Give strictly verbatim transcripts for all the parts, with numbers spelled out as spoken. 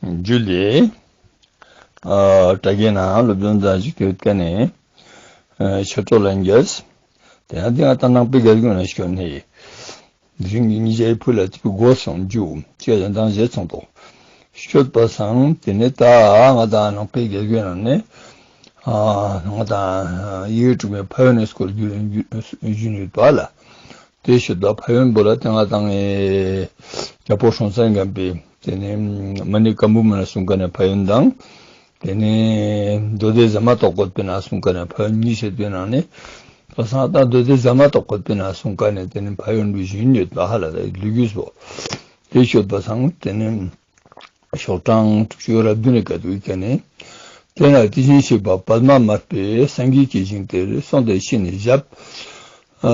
ཇུ་ལེ། ཨ་དྲ་རྒྱའི་ནང་སློབ་སྦྱོང་མཛད་ཅིག་ཡོད་ཀ་ནས། ཨ་ཆོས་གྲོགས་ལྷན་རྒྱས། དེ་ཡང་དེ་ང་ད་ནང་པའི་དགེ་རྒན་ན་སྐྱོན་ནས། དེ་རིང་གི་ཉི་ཤུའི་ཕུ་ལ་ཅིག་གོ་སོང་ཇུ། ཅེས་ཡང་དང་བཞེས་སོང་ཏོ། སྐྱོད་པ་སང་དེ་ནས་ད་ང་ད་ནང་པའི་དགེ་རྒན་ནང་ནས། ཨ་ང་ད་ཡི་གེ་དྲུག་མའི་ཕན་ཡོན་ནི་སྐོར་རྒྱུ་རྒྱུ་རྒྱུ་ཡོད་པ་ལ། དེ་ཤོད་པ་ཕན་ཡོན་པོ་ལ་དེ་ང་དང་ཨེ་རྒྱལ་པོ་སྲོང་བཙན་སྒམ་པོས་དེ་ནས་མ་ཎི་བཀའ་འབུམ་ན་གསུངས་ཀ་ནས་ཕན་ཡོན་དང་། དེ་ནས་མདོ་སྡེ་ཟ་མ་ཏོག་བཀོད་པའི་ནང་གསུངས་ཀ་ནས་ཕན་ཡོན་གཉིས་བཤད་པའི་ནང་ནས། ཁ་སང་ད་མདོ་སྡེ་ཟ་མ་ཏོག་བཀོད་པའི་ནང་གསུངས་ཀ་ནས་དེ་ནས་ཕན་ཡོན་པོ་བཞིན་ཡོད་པ་ཧ་ལ་ལ་ལུས་རྒྱུས་པོ། དེ་ཤོད་པ་སང་དེ་ནས། ཤོག་གྲངས་དྲུག་ཅུ་རེ་བདུན་ནས་བཀའ་བསྡུ་ཡི་ཀ་ནས། དེ་ན་དེ་བཞིན་གཤེགས་པ་པདྨ་དམར་པོས་སངས་རྒྱས་ཀྱི་ཞིང་དེར་སོང་སྟེ་ཤི་ནས་ཞབས་ཨ་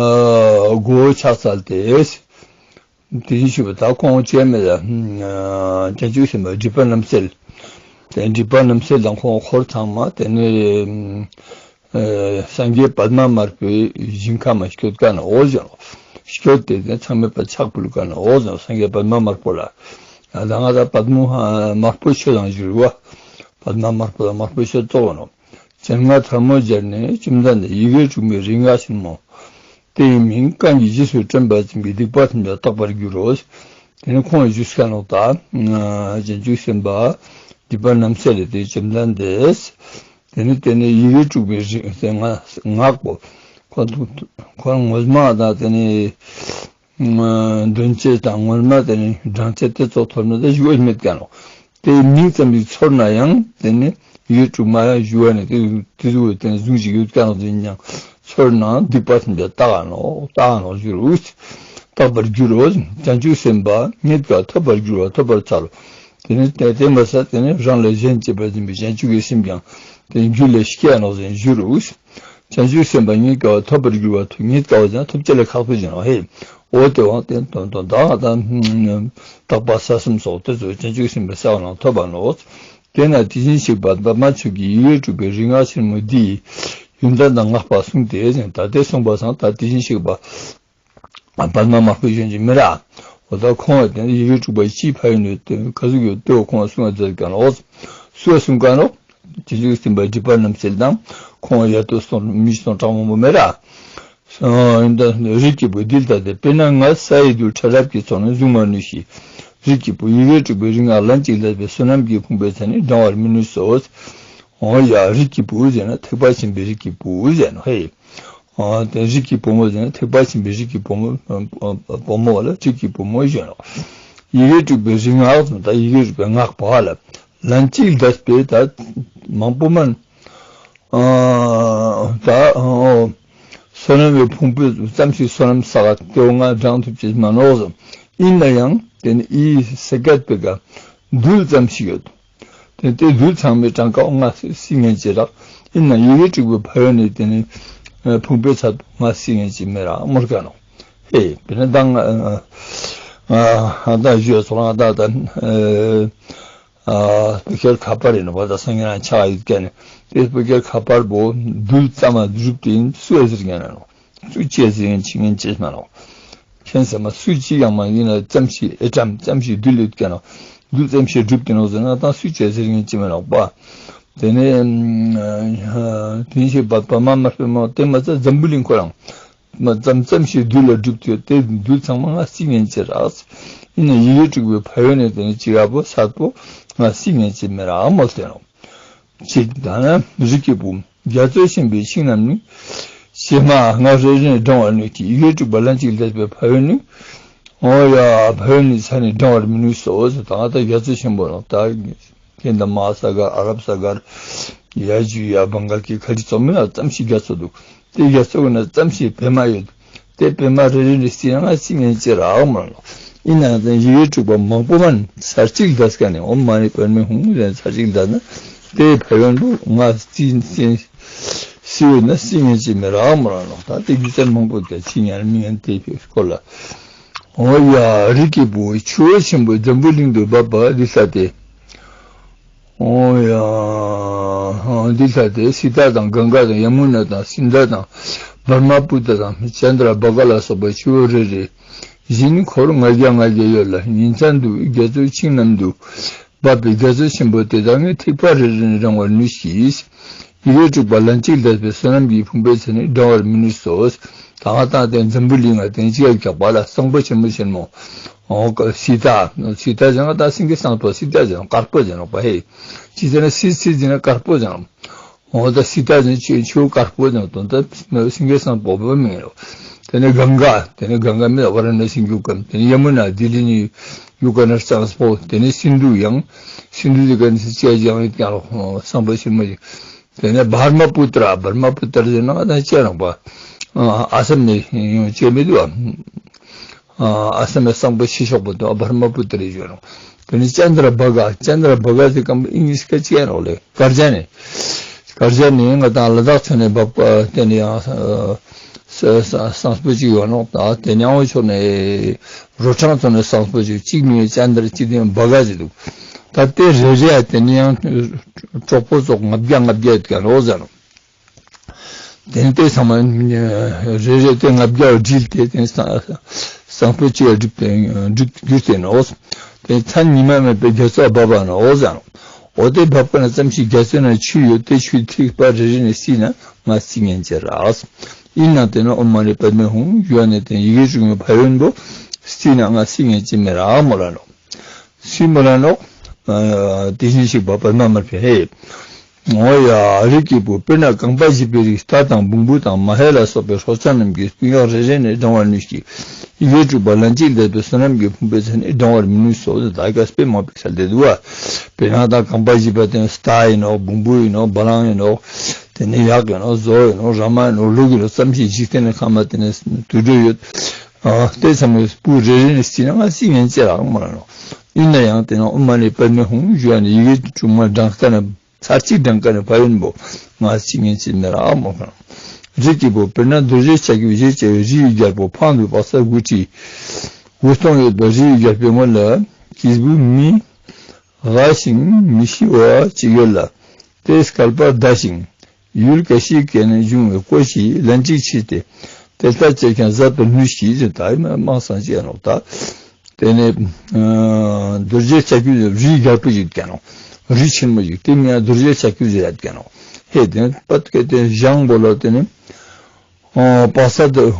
སྒོ་ཕྱག་འཚལ་ཏེ། དེ་བཞིན་གཤེགས་པ་ད་ཁོང་ཅི་མེད་ལ་བྱང་ཆུབ་སེམས་དཔའི་སྒྲིབ་པ་རྣམ་སེལ། དེ་སྒྲིབ་པ་རྣམ་སེལ་དང་ཁོང་འཁོར་ཚང་མ་དེ་ནས། ཨ་སངས་རྒྱས་པདྨ་དམར་པོའི་ཞིང་ཁམས་སྐྱོད་ཀ་ནོག་ཟེར་ནོག། སྐྱོད་དེ་དེ་ཚང་མས་པ་ཕྱག་ཕུལ་ཀ་ནོག་ཟེར་ནོག། སངས་རྒྱས་པདྨ་དམར་པོ་ལ། ཨ་ད་ང་ད་པདྨ་དམར་པོ་ཆོས་དང་བཞུར་བ། པདྨ་དམར་པོ་དང་དམར་པོ་ཆོས་གཙོ་བོ་ནོག། སྤྱན་སྔར་ཐལ་མོ་སྦྱར་ནས་བཅོམ་ལྡན་འདས་ཡི་གེ་དྲུག་མའི་རིག་སྔགས་ཆེན་མོ། དེ་ཡི་མིང་གང་གི་རྗེས་སུ་དྲན་པ་ཙམ་གྱིས་སྡིག་པ་ཐམས་ཅད་དག་པར་འགྱུར་རོ། དེ་ནས་ཁོང་ཞུས་ཀ་ནོག་ད། བྱང་ཆུབ་སེམས་དཔའ་སྒྲིབ་པ་རྣམ་སེལ་ལས་དེ་བཅོམ་ལྡན་འདས། དེ་ནས་དེ་ནས་ཡི་གེ་དྲུག་པའི་རིག་སྔགས་པོ། ཁོ་ཁོ་ངོ་མ་དང་དེ་ནས་འདོན་ཅེས་དང་ངོ་མ་དེ་ནས་བགྲང་ཅེས་དེ་ཙོགས་ཐོབ་ན་དེ་ཞུ་བ་མེད་ཀ་ནོག། དེ་མིང་ཙམ་ཞིག་ཚོར་ན་ཡང་དེ་ནས་ཡི་གེ་དྲུག་མ་ཡང་ཞུ་བ་ནི་དེ་དེ་ཟུག་དེ་ནས་ཟུག་ཅིག་ཡོད་ཀ་ནོག་དེ་ཡང་ཚོར་ན་སྡིག་པ་ཐམས་ཅད་དག་ནོག་དག་ནོག་ཞུ་རུ། དག་པར་འགྱུར་རོ། བྱང་ཆུབ་སེམས་དཔའ་རྙེད་དཀའ་ཐོབ་པར་འགྱུར་བ་ཐོབ་པར་འཚལ་ལོ། དེ་ནས་དེ་དེ་མ་ཟད་དེ་ནས་རང་ལས་གཞན་གཅེས་པར་འཛིན་པའི་བྱང་ཆུབ་ཀྱི་སེམས་ཀྱང་དེ་རྒྱུད་ལ་སྐྱེ་ནོག་ཟེར་ཞུ་རུ། བྱང་ཆུབ་སེམས་དཔའ་རྙེད་དཀའ་བ་ཐོབ་པར་འགྱུར་བ་ཐོབ་རྙེད་དཀའ་བ་ཟེར་ན་ཐོབ་ཅེས་ལ་ཁག་པོ་ཞིག་ནོག་ཧེ། འོ་དེ་བོ་དེ་དོན་དོན་དག་དང་དག་པ་ས་གསུམ་སོགས་དེ་ཚོ་བྱང་ཆུབ་སེམས་དཔའི་ས་བོན་ལ་ཐོབ་པ་ནོག། དེ་ན་དེ་བཞིན་གཤེགས་པ་པདྨ་མཆོག་གི་ཡི་གེ་དྲུག་པའི་རིག་སྔགས་ཆེན་མོ་འདི་ཡོན་ཏན་དང་བསྔགས་པ་གསུངས་ཏེ་ཟེར་ད་དེ་གསུངས་པ་སང་ད་དེ་བཞིན་གཤེགས་པ། པདྨ་དམར་པོ་གཞོན་གྱི་མི་ར། འོ་ད་ཁོང་བ་དེ་ཡི་གེ་དྲུག་པ་སྤྱིའི་ཕན་ཡོན་ནི་དེ་ག་ཟུག་ཡོད་དེ་ཁོང་གསུང་བ་མཛད་ཀ་ནོག། སུ་གསུང་ཀ་ནོག། བྱང་ཆུབ་སེམས་དཔའི་སྒྲིབ་པ་རྣམ་སེལ་དང་ཁོང་ཡ་དོ་སྟོང་མི་སྟོང་དྲང་མོ་མི་ར། ཡོན་ཏན་རིགས་ཀྱི་བུ་འདི་ལྟ་སྟེ། དཔེར་ན་ང་ས་ཡི་རྡུལ་ཕྲ་རབ་ཀྱི་ཚོགས་ནི་བཟུང་མ་ནུས་ཤིང་། རིགས་ཀྱི་བུ་ཡི་གེ་དྲུག་པའི་རིག་སྔགས་ལན་གཅིག་ལས་པའི་བསོད་ནམས་ཀྱི་ཕུང་པོའི་ཚད་ནི་བགྲང་བར་མི་ནུས་སོ། འོ་ཡ་རིགས་ཀྱི་བུ་ཟེར་ན་ཐེག་པ་ཆེན་པོའི་རིགས་ཀྱི་བུ་ཟེར་ནོག་ཧེ། ཨ་དེ་རིགས་ཀྱི་བུ་མོ་ཟེར་ན་ཐེག་པ་ཆེན་པོའི་རིགས་ཀྱི་བུ་མོ། བུ་མོ་བ་ལ་རིགས་ཀྱི་བུ་མོ་ཞུ་ནོག། ཡི་གེ་དྲུག་པའི་རིག་སྔགས་ཟེར་ན་ད་ཡི་གེ་དྲུག་པའི་སྔགས་པོ་ཧ་ལ་ལན་གཅིག་ལས་པའི་ད་མང་པོ་མན། ཨ་ད་ཨ་བསོད་ནམས་པའི་ཕུང་པོ་ཙམ་ཞིག་བསོད་ནམས་བསགས་དེ་བོ་ང་བགྲང་ཐུབ་ཅེས་མ་ནོག་ཟེར། ཡིན་ན་ཡང་དེ་ནི་ཡི་སེ་གད་པེ་ག་རྡུལ་ཙམ་ཞིག་ཡོད། དེ་དེ་རྡུལ་ཚང་མའི་གྲངས་ཀ་ང་སྲིད་ངན་ཅི་རག། ཡིན་ན་ཡི་གེ་དྲུག་པའི་ཕན་ཡོན་ནི་དེ་ནི་ཕུང་པོའི་ཚད་ང་སྲིད་ངན་ཅི་མི་རག་མོལ་ཀ་ནོག། ཧེ་དཔེར་ན་ད་ང་ད་ཞུ་ཡ་ཚོགས་ལ་ད་ད་ཨ་སྤུ་གུ་ཁ་པར་ཡིན་ནོག་པ། ད་སང་ཉིན་ཆ་ཡིད་ཀ་ནི་དེ་སྤུ་གུ་ཁ་པར་པོ་རྡུལ་ཙམ་མ་གྲུབ་སྟེ་སུ་ཡ་ཟེར་ཉན་ནོག། སུ་ཅི་ཟེར་ཉན་ཅི་ཉན་ཅི་མ་ནོག། ཁྱེད་ཚང་མ་སུ་ཅི་ཡང་མ་ཡིན་ན་ཙམ་ཞིག་ཨེ་ཊམ་ཙམ་ཞིག་རྡུལ་ཡོད་ཀ་ནོག། རྡུལ་ཙམ་ཞིག་གྲུབ་སྟེ་ནོག་ཟེར་ན་ད་སུ་ཅི་ཟེར་ཉན་ཅི་མ་ནོག་པ། དེ་ནས་དེ་ཞིག་པ་པདྨ་དམར་པོ་མ་དེ་མ་ཚད་འཛམ་བུ་གླིང་ཁོ་རང་མ་ཙམ་ཙམ་ཞིག་རྡུལ་ལ་གྲུབ་སྟེ་དེ་རྡུལ་ཚང་མ་ང་སྲིད་ངན་ཅི་རག། ཡིན་ན་ཡི་གེ་དྲུག་པའི་ཕན་ཡོན་ནི་དེ་ནི་ཅི་རག་པོ་ཚད་པོ་ང་སྲིད་ངན་ཅི་མི་རག་མོལ་ཏེ་ནོག། ཅིག་ད་ན་རིགས་ཀྱི་བུ། རྒྱ་མཚོ་ཆེན་པོའི་ཆིངས་རྣམས་ནི། ཕྱེ་མ་ལྔ་རེ་རེ་བགྲང་བར་ནུས་ཀྱི། ཡི་གེ་དྲུག་པ་ལན་གཅིག་ལས་པའི་ཕན་ཡོན་ནི། འོ་ཡ་ཕན་ཡོན་ནི་ཚད་ནི་བགྲང་བར་མི་ནུས་སོ་ཟེར། ད་ང་ད་རྒྱ་མཚོ་ཆེན་པོ་ནོག་ད། ཧིན་ད་མ་ཧཱ་ས་གར་ཨ་རབ་ས་གར་ཡ་ཇུ་ཡ་བང་གལ་གྱི་ཁ་རི་ཙོགས་མིན་ན་ཙམ་ཞིག་རྒྱ་མཚོ་འདུག། དེ་རྒྱ་མཚོ་ན་ཙམ་ཞིག་བྱེ་མ་ཡོད། དེ་བྱེ་མ་རེ་རེ་ནི་སྲིད་ང་སྲིད་ངན་ཅི་རག་མོལ་ནོག། ཡིན་ནའང་ཡི་གེ་དྲུག་པ་མང་པོ་མན་ཚར་གཅིག་ལས་ཀ་ནི་ཨོཾ་མ་ཎི་པདྨེ་ཧཱུྃ་ཟེར་ཚར་གཅིག་ལས་ན་དེ་ཕན་ཡོན་པོ་ང་སྲིད་སྲིད་ཡོད་ན་སྲིད་ངན་ཅི་མི་རག་མོལ་ནོག། ད་དེ་སྒྱུ་རྩལ་མང་པོ་དེ་ཅི་ཉན་མི་ཉན་དེ་སྐོར་ལ། འོ་ཡ་རིགས་ཀྱི་བུ་ཆུ་བོ་ཆེན་པོ་འཛམ་བུ་གླིང་དུ་འབབ་པ་འདི་ལྟ་སྟེ། འོ་ཡ། འདི་ལྟ་སྟེ་སི་ཏཱ་དང་གངྒཱ་དང་ཡ་མུ་ན་དང་སིནྡྷ་དང་བྷར་མ་པུ་ཏྲ་དང་ཙནྡྲ་བྷ་ག་ལ་སོགས་པ་ཆུ་བོ་རེ་རེ་བཞིན་འཁོར་ལྔ་བརྒྱ་ལྔ་བརྒྱ་ཡོད་ལ། ཉིན་མཚན་དུ་རྒྱ་མཚོའི་ཆིངས་རྣམས་དུ་ འབབ་པའི་རྒྱ་མཚོ་ཆེན་པོ་དེ་དག་ནི་ཐིགས་པ་རེ་རེ་ནས་བགྲང་བར་ནུས་ཤིང་། ཡི་གེ་དྲུག་པ་ལན་གཅིག་ལྡན་པའི་བསོད་ནམས་ཀྱི་ཕུང་པོའི་ཚད་ནི་བགྲང་བར་མི་ནུས་སོ། ད་ང་དང་དེ་འཛམ་བུ་གླིང་ང་དེ་ཅི་ཡ་རྒྱག་པ་ལ་སང་ཕོད་ཆེན་མོ་ཆེན་མོ། འོ་ཀ་སི་ཏ། སི་ཏ་ཟེར་ན་ད་སེང་གེ་སང་ཕོད་སི་ཏ་ཟེར་ན་དཀར་པོ་ཟེར་ནོག་པ་ཧེ། ཅི་ཟེར་ན་སི་སི་ཟེར་ན་དཀར་པོ་ཟེར་ནོག་འོ་ད་སི་ཏ་ཟེར་ན་ཆུ་ཆུ་དཀར་པོ་ཟེར་ནོག་དོན་དག་སེང་གེ་སང་ཕོད་པོ་མིན་ནོག་དེ་ནས་གངྒཱ། དེ་ནས་གངྒཱ་མིན་ན་ཝ་ར་ཎ་སི་རྒྱུད་ཀ། དེ་ནས་ཡ་མུ་ན་ལྡི་ལི་ནི་རྒྱུད་ཀ་ན་གཙང་པོ། དེ་ནས་སིན་དྷུ་ཡང་། སིན་དྷུ་ཟེར་ཁན་ནི་ཅི་ཡ་ཡང་ཡང་སང་ཕོད་ཆེན་མོ་ཡིན། དེ་ནས་བར་མ་པུ་ཏྲ། བར་མ་པུ་ཏྲ་ཟེར་ན་ང་དང་ཅི་ཡ་རང་པ། ཨ་སམ་ནས་ཡོང་ཅེས་མི་འདུག་ཨ། ཨ་སམ་ནས་སང་ཕོད་ཆེ་ཤོས་པོ་དང་བར་མ་པུ་ཏྲ་ཡོད་ནོག་དེ་ནས་ཅན་དྲ་བྷ་ག། ཅན་དྲ་བྷ་ག་ཟེར་ཁན་པོ་ཨིང་ལིཤ་ཀ་ཅི་ཡ་རང་ལེ་ཀར་ཇ་ནི། ཀར་ཇ་ནི་ང་དང་ལ་དྭགས་ཕྱོགས་ནས་བབ་པ་དེ་ནས་ཡང་ས་ས་སང་ཕོད་ཅིག་ཡོད་ནོག་ད་དེ་ནས་ཨ་བོ་ཕྱོགས་ནས་རོ་ཕྲང་ཕྱོགས་ནས་སང་ཕོད་ཅིག་གཅིག་མིན་ཅན་དྲ་གཅིག་དེ་བྷ་ག་ཟེར་འདུག་ད་དེ་རེ་རེ་ཡ་དེ་ནས་ཡང་གྲོགས་པོ་ཙོགས་ལྔ་བརྒྱ་ལྔ་བརྒྱ་ཡོད་ཀྱག་རོ་ཟེར་ནོག་དེ་ནས་དེ་ཚང་མ་རེ་རེ་དེ་ལྔ་བརྒྱ་བ་བསྒྲིལ་ཏེ་དེ་ནས་སང་སང་ཕོད་ཅིག་ལ་བསྒྲིལ་ཏེ་བསྒྲིལ་གྱུར་ཏེ་ནོག་དེ་མཚན་ཉི་མ་མེད་པའི་རྒྱ་མཚོ་བབས་པ་ནོག་ཟེར་ནོག་འོ་དེ་བབ་ཀ་ན་ཙམ་ཞིག་རྒྱ་མཚོ་ན་ཆུ་ཡོད་དེ་ཆུའི་ཐིགས་པ་རེ་རེ་ནས་བསིལ་ན་ང་བསིལ་ཉན་ཅེས་རག་ཡིན་ནའང་དེ་ནི་ཨོཾ་མ་ཎི་པདྨེ་ཧཱུྃ་ཞུ་བ་ནས་དེ་ཡི་གེ་དྲུག་མའི་ཕན་ཡོན་པོ་བསིལ་ན་ང་བསིལ་ཉན་ཅེས་མི་རག་མོལ་ལ་ནོག་སུས་མོལ་ལ་ནོག་ཨ་དེ་བཞིན་གཤེགས་པ་པདྨ་དམར་པོས་ཧེ། འོ་ཡ་རིགས་ཀྱི་བུ། དཔེར་ན་རྐང་པ་བཞི་པའི་རིགས་རྟ་དང་བོང་བུ་དང་མ་ཧེ་ལ་སོགས་པའི་སྲོག་ཆགས་རྣམས་ཀྱི་སྤུ་ཡག་རེ་རེ་ནས་བགྲང་བར་ནུས་ཤིང་། ཡི་གེ་དྲུག་པ་ལན་གཅིག་ལྡན་པའི་བསོད་ནམས་ཀྱི་ཕུང་པོའི་ཚད་ནི་བགྲང་བར་མི་ནུས་སོ། ད་ག་དཔེ་མང་པོ་ཞིག་སལ་ཏེ་འདུག་པ། དཔེར་ན་ད་རྐང་པ་བཞི་པ་དེ་རྟ་ཡིན་ནོག་བོང་བུ་ཡིན་ནོག་བ་ལང་ཡིན་ནོག་དེ་ནས་གཡག་ཡིན་ནོག་བཟོ་ཡིན་ནོག་ར་མ་ཡིན་ནོག་ལུག་ཡིན་ནོག་ཙམ་ཞིག་འཇིག་རྟེན་ནི་ཁམས་དེ་ནས་དུད་འགྲོ་ཡོད། ཨ་དེ་ཚང་མའི་སྤུ་རེ་རེ་ནས་བསིལ་ན་ང་བསིལ་ཉན་ཅེས་རག་མོལ་ལ་ནོག་ཡིན་ན་ཡང་དེ་ནི་ཨོཾ་མ་ཎི་པདྨེ་ཧཱུྃ་ཞུ་བ་ནས་ཡི་གེ་དྲུག་མ་བགྲང་ཀ་ན་ཚར་གཅིག་བགྲང་ཀ་ན་ཕན་ཡོན་པོ་ང་བསིལ་ཉན་ཅེས་མི་རག་མོལ་ལ་ནོག་རིགས་ཀྱི་བུ། དཔེར་ན་རྡོ་རྗེ་ལྕགས་ཀྱུ་ཞེས་བྱ་བའི་རི་ཡི་རྒྱལ་པོ་འཕང་དུ་བག་ཚ་དགུ་ཁྲི་དགུ་སྟོང་ཡོད་པ་རི་ཡི་རྒྱལ་པོའི་ངོས་ལ་སྐྱེས་བུ་མི་རྒ་ཞིང་མི་ཤི་བ་ཅིག་ཡོད་ལ། དེའི་སྐལ་པ་འདའ་ཞིང་ཡུལ་ག་ཤེད་ཀྱི་ནས་འབྱུང་བའི་སྐོར་ཞིག་ལན་གཅིག་ཕྱིས་ཏེ་དེ་ལྟར་སྤྱད་ཀྱང་ཟད་པར་ནུས་ཤིང་ཟེར། ད་ཡི་མ་མང་སང་ཅི་ཡ་ནོག་ད། དེ་ནས་ཨ་རྡོ་རྗེ་ལྕགས་ཀྱུ་རི་ཡི་རྒྱལ་པོ་ཞིག་ཀྱང་ནོག་རི་ཆེན་མོ་ཞིག་དེ་མིང་ང་རྡོ་རྗེ་ལྕགས་ཀྱུ་ཟེར་ཡ་ཀྱང་ནོག་ཧེ་དེ་ནས་པད་ཀ་དེ་ཞང་པོ་ལ་དེ་ནས་ཨ་བག་ཚ་དེ་ཨ་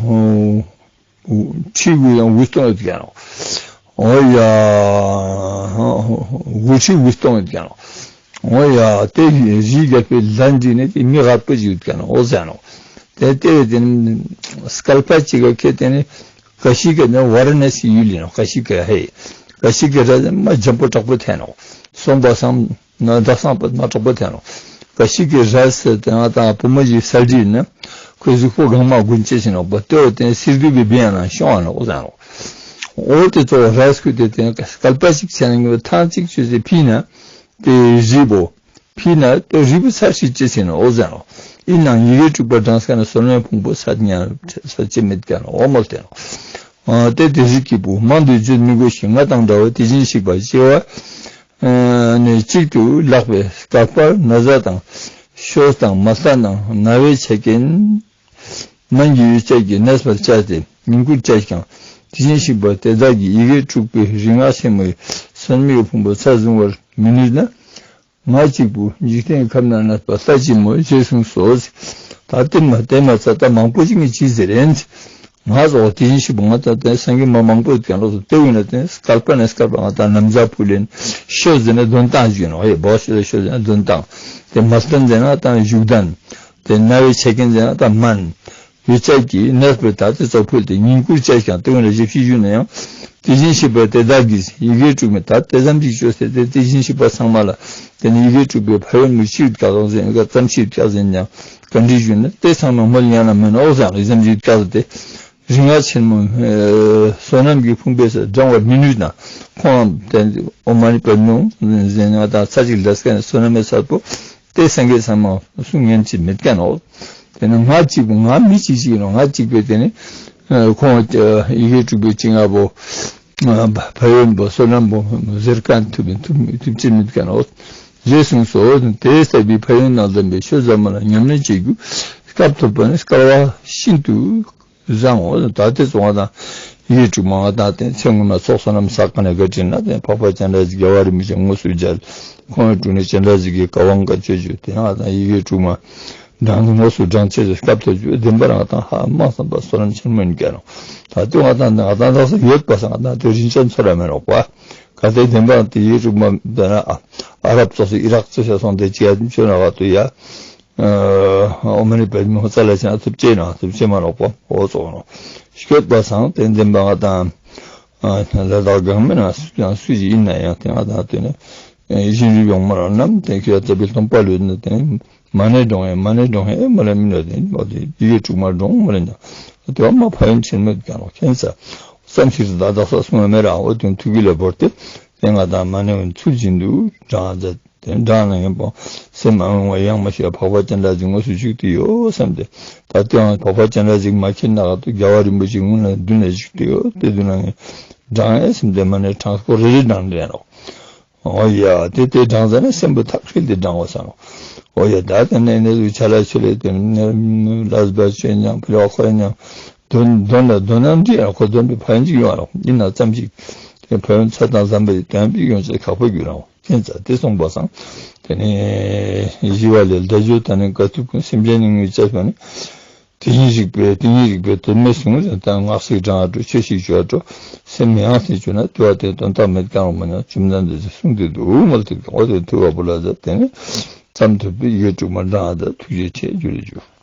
ཁྲི་དགུ་ཡང་དགུ་སྟོང་ཡོད་ཀྱང་ནོག་འོ་ཡ་དགུ་ཁྲི་དགུ་སྟོང་ཡོད་ཀྱང་ནོག་འོ་ཡ་དེ་རི་རྒྱལ་པོའི་ལན་འདི་ནས་དེ་མི་རྒད་པོ་ཞིག་ཡོད་ཀྱང་ནོག་འོ་ཟེར་ནོག་དེ་ལྟ་བུའི་དེ་ནི་སྐལ་པ་གཅིག་ག་ཁེ་དེ་ནི་ཀ་ཤི་ཀ་ནི་ཝ་ར་ཎ་སི་ཡུལ་ཡིན་ནོག་ཀ་ཤི་ཀ་ཧེ། ཀ་ཤི་ཀ་ར་མ་འཇམ་པོ་དྲག་པོ་ཐལ་ནོག་སོང་པ་སང་ན་ད་སང་པ་མ་དྲག་པོ་ཐལ་ནོག་ཀ་ཤི་ཀ་ར་ཟེར་དེ་ང་དང་བུ་མོ་ཞིག་ས་འདྲི་ཡིན་ན་ཁོའི་གཟུགས་པོ་གང་མ་དགུན་ཅེས་ཡིན་ནོག་པ། དེ་བོ་དེ་ནི་སིར་གུ་བི་བི་ཡ་ན་ཤོང་ང་ནོག་ཟེར་ནོག་འོ་དེ་ཚོ་ར་སྐུ་དེ་དེ་ནི་སྐལ་པ་གཅིག་ཆ་ནས་ཐང་གཅིག་ཆོས་སེ་ཕི་ན་དེ་རི་བོ། ཕི་ན་དེ་རི་བོ་ཚར་ཞིག་ཅི་ཟེར་ན་འོ་ཟེར་ནོག་ཡིན་ནའང་ཡི་གེ་དྲུག་པ་བགྲངས་ཀ་ན་བསོད་ནམས་ཕུང་པོ་ཚད་ཉན་ཚད་ཅི་མེད་ཀ་ན་འོ་མོལ་ཏེ་ནོག་ཨ་དེ་དེ་རིགས་ཀྱི་བུ། མང་དུ་བརྗོད་མི་དགོས་ཤིང་། ང་དང་འདྲ་བ་དེ་བཞིན་གཤེགས་པ་སྐྱེ་བ་ནས་གཅིག་ཏུ་ལྷག་པའི་སྐལ་པར་ན་བཟའ་དང་ཤོས་དང་མལ་སྟན་དང་ན་བའི་ཆ་རྐྱེན་སྨན་གྱི་ཡོ་བྱད་ཀྱིས་གནས་པར་བྱས་ཏེ་བསྙེན་བཀུར་བྱས་ཀྱང་དེ་བཞིན་གཤེགས་པ་དེ་དག་གིས་ཡི་གེ་དྲུག་པའི་རིག་སྔགས་ཆེན་མོའི་བསོད་ནམས་ཀྱི་ཕུང་པོ་ཚད་བཟུང་བར་མི་ནུས་ན། ང་གཅིག་པུ་འཇིག་རྟེན་ཁམས་ན་གནས་པ་ལྷ་ཆེན་མོ་ཞེས་གསུངས་སོ། ད་དེ་མ་དེ་མ་ཚད་ད་མང་པོ་ཞིག་གིས་ཅི་ཟེར་ཡིན། ང་ཚོ་དེ་བཞིན་གཤེགས་པ་ང་དང་དེ་སངས་རྒྱས་མ་མང་པོ་ཡོད་ཀྱང་ལོ་སོ་དེ་བས་ན་དེ་སྐལ་པ་ནས་སྐལ་པ་ང་དང་ན་བཟའ་ཕུལ་ཡིན། ཤོས་ཟེར་ན་དོན་ཏང་ཞིག་ཡིན་ནོག་ཧེ་བོ་ཤོས་ཟེར་ན་དོན་ཏང་། དེ་མལ་སྟན་ཟེར་ན་ད་བཞུགས་གདན། དེ་ན་བའི་ཆ་རྐྱེན་ཟེར་ན་ད་སྨན། ཡོ་བྱད་ཀྱིས་གནས་པར་ད་དེ་ཚོ་ཕུལ་ཏེ་བསྙེན་བཀུར་བྱས་ཀྱང་དེ་བས་ན་ཞིབ་ཞིབ་ཞུས་ན་ཡང་དེ་བཞིན་གཤེགས་པ་དེ་དག་གིས་ཡི་གེ་དྲུག་མའི་ད་དེ་ཙམ་ཞིག་ཅོས་ཏེ་དེ་དེ་བཞིན་གཤེགས་པ་ཚང་མ་ལ་དེ་ནི་ཡི་གེ་དྲུག་པའི་ཕན་ཡོན་མི་ཤེས་ཀྱག་ཟེར་ན་ཙམ་ཤེས་ཀྱག་ཟེར་ན་ཡང་བཀའ་འདྲི་ཞུས་ན་དེ་ཚང་མ་མོལ་ཉན་ན་མེད་ནོག་ཟེར་ནོག་ཙམ་ཞིག་ཀྱག་ཟེར་ཏེ་རིག་སྔགས་ཆེན་མོ་བསོད་ནམས་ཀྱི་ཕུང་པོའི་ཚད་བགྲང་བར་མི་ནུས་ན་ཁོང་དེ་ཨོཾ་མ་ཎི་པདྨེ་ཧཱུྃ་ཟེར་ན་ད་ཚར་གཅིག་ལས་ཀ་ནས་བསོད་ནམས་མེད་ཚད་པོ། དེ་སངས་རྒྱས་ཚང་མ་གསུང་ཉན་ཅེས་མེད་ཀ་ནོག་དེ་ནི་ང་གཅིག་པུ་ང་མི་གཅིག་ཅིག་ཡིན་ནོག་ང་གཅིག་པོས་དེ་ནི་ཁོང་ཡི་གེ་དྲུག་པའི་ཅི་ང་བོ་ཕན་ཡོན་པོ་བསོད་ནམས་པོ་ཟེར་ཀ་ཐུབ་ཐུབ་ཐུབ་ཅེས་མེད་ཀ་ནོག་ཞེས་གསུངས་སོ། དེ་ལྟ་བུའི་ཕན་ཡོན་དང་ལྡན་པའི་ཆོས་ཟབ་མོ་ལ་ཉམས་ལེན་བྱེད་རྒྱུ་སྐབས་ཐོབ་པ་ནི་སྐལ་བ་ཤིན་ཏུ་བཟང་ངོ་། ད་དེ་ཚོ་ང་དང་ ཡི་གེ་དྲུག་མ་ང་དང་དེ་ཚེ་སྔོན་མ་ཚོགས་བསོད་ནམས་བསགས་ཀ་ནས་ག་དྲིན་ན་དེ་འཕགས་པ་སྤྱན་རས་གཟིགས་རྒྱལ་བ་རིན་པོ་ཆེ་དངོས་སུ་མཇལ། ཁོང་ངི་དྲུང་ནས་སྤྱན་རས་གཟིགས་ཀྱི་བཀའ་དབང་བཀའ་ཆོས་བརྒྱུད་དེ་ང་དང་ཡི་གེ་དྲུག་མ་བགྲང་དངོས་སུ་བགྲང་ཆེད་དུ་སྐབས་དེ་བརྒྱུད་བདེན་པར་ང་དང་ཧ་མ་བསམ་པ་བསོད་ནམས་ཆེན་མོ་ཡིན་ཀྱང་རུང་། ད་དུང་ང་དང་ང་དང་དག་ས་ཡོད་པ་སང་ང་དང་དེ་རིན་ཆེན་ཚོར་ར་མེད་ནོག་པ། གལ་ཏེ་བདེན་པར་དེ་ཡི་གེ་དྲུག་མ་དེ་ན་ཨ་རབ་ཙོགས་སི་ཨི་རག་ཙོགས་སོང་དེ་ཅི་ཡ་ཆོས་ན་ག་ཏུ་ཡ། ཨོ་མ་ནི་པད་མོ་རྩ་ལ་ཆེན་ཐུབ་ཆེ་ན་ཐུབ་ཆེ་མ་ནོག་པ། འོ་ཙོགས་ནོག་ཤོད་པ་སང་དེ་བདེན་པ་ང་དང་ལ་དྭགས་གང་མིན་ན་སུ་ཡང་སུ་ཞིག་ཡིན་ན་ཡང་དེ་ང་དང་དེ་ནི་གཞན་རིགས་ཡོང་མ་རང་རྣམས་དེ་ཁྱོད་ལྟ་བུའི་སྟོང་པ་ལུས་ནི་དེ་ནི་མ་ཎི་བགྲང་ཡང་མ་ཎི་བགྲང་ཡང་མ་ལ་མིན་ནོ་དེ་ནི་འོ་དེ་ཡི་གེ་དྲུག་མ་བགྲང་མ་ལ་ཉ་དེ་བ་མ་ཕན་ཡོན་ཆེན་མོ་ཀྱང་ནོག་ཁྱེད་ས་བསམ་ཤེས་སུ་ད་དག་ས་གསུང་བ་མེད་རང་འོ་དེ་ཐུགས་ཀྱི་ལ་བོར་ཏེ་དེ་ང་དང་མ་ཎི་འོན་ཚུལ་བཞིན་དུ་བགྲང་མཛད། དེ་འདྲ་ན་ཡང་པོ་སེམས་མ་འོང་བ་ཡང་མ་ཤེས་འཕགས་པ་སྤྱན་རས་གཟིགས་དངོས་སུ་བཞུགས་ཏེ་ཡོད་བསམ་སྟེ། ད་ལྟའང་འཕགས་པ་སྤྱན་རས་གཟིགས་མ་མཁྱེན་ན་ག་ཏུ་རྒྱལ་བ་རིན་པོ་ཆེ་དངོས་ལ་མདུན་ལ་བཞུགས་ཏེ་ཡོད་དེ་དུས་ན་ངས་བགྲང་ཨེ་བསམ་སྟེ་མ་ཎི་གྲངས་པོ་རེ་རེ་བགྲང་རེ་ནོག་འོ་ཡ་དེ་དེ་བགྲང་ཟ་ན་སེམས་པོ་ཐག་ཁྲིལ་ཏེ་བགྲང་བ་ས་ནོག་འོ་ཡ་ད་དེ་ནས་ནས་ཆ་ལ་ཆུ་ལས་དེ་ནས་ལས་པ་ཆོས་ཉམས་ཕི་ལོག་ཁོ་ཉམས། དོན་དོན་ལ་དོན་ནམ་འདྲི་ཡང་ཁོ་དོན་པའི་ཕན་ཅིག་ཡོང་བ་རོགས་ཡིན་ན་ཙམ་ཞིག་དེ་ཕན་ཡོན་ཚད་དང་ཟམ་པའི་དོན་པའི་ཡོན་ཚད་ཁག་པོ་རྒྱུ་རང་ཁྱེད་ཚ་དེ་གསུངས་པ་སང་། དེ་ནས་ཞི་བ་ལྷས་བཟླས་བརྗོད་དང་ནི་དཀའ་ཐུབ་ཀུན་སེམས་ཅན་ནི་ངུས་བྱས་པ་ནི། དེ་ཉིད་རིག་པའི་དེ་ཉིད་རིག་པའི་དོན་མེད་གསུངས་ཟིན་དང་སྔགས་ཤིག་བགྲང་འགྲོ་ཆོས་ཤིག་བྱོས་འགྲོ་སེམས་ཡང་སེ་བྱོས་ན་དུ་བ་དེ་དོན་དག་མེད་ཀྱང་རུང་མ་ཉམས་བཅོམ་ལྡན་འདས་གསུངས་ཏེ་འདུག་མ་ལ་དེ་འོ་དེ་ཐུབ་པ་པོ་ལ་ཟེར་དེ་ནི་ཙམ་ཐུབ་པའི་ཡོད་དྲུག་མ་བགྲང་ཨ་ད་ཐུགས་རྗེ་ཆེ་འཇུ་རེ་འཇུ།